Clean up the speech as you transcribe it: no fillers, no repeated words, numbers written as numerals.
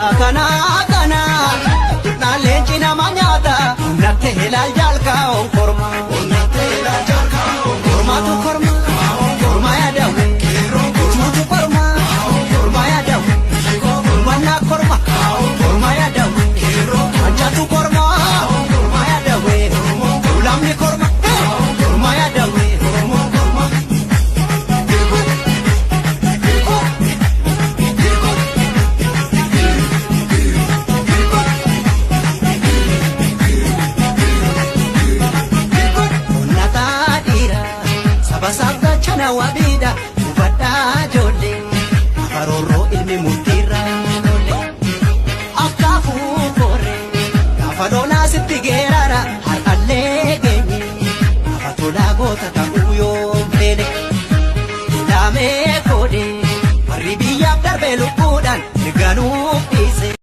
Kana kana leenci nama nyaata natti ilaal jaalkaa korma. Kormaatu korma korma yaadamu kormaatu korma korma yaadamu kormanaa korma korma yaadamu mancaatu korma korma yaadamu lamni korma korma yaadamu. Onnataa dhiira saba saaf gaachana wabiidha hubadhaa ijoollee afaroorroo ilmi murtiirra lolle akkaafuu korre gaafa lolaa sitti geerara har'allee geenye gaafa tolaa goota ta'uu yoom feene ilaamee koodee warri biyyaaf darbee lubbuudhaan mirganuuf dhiise.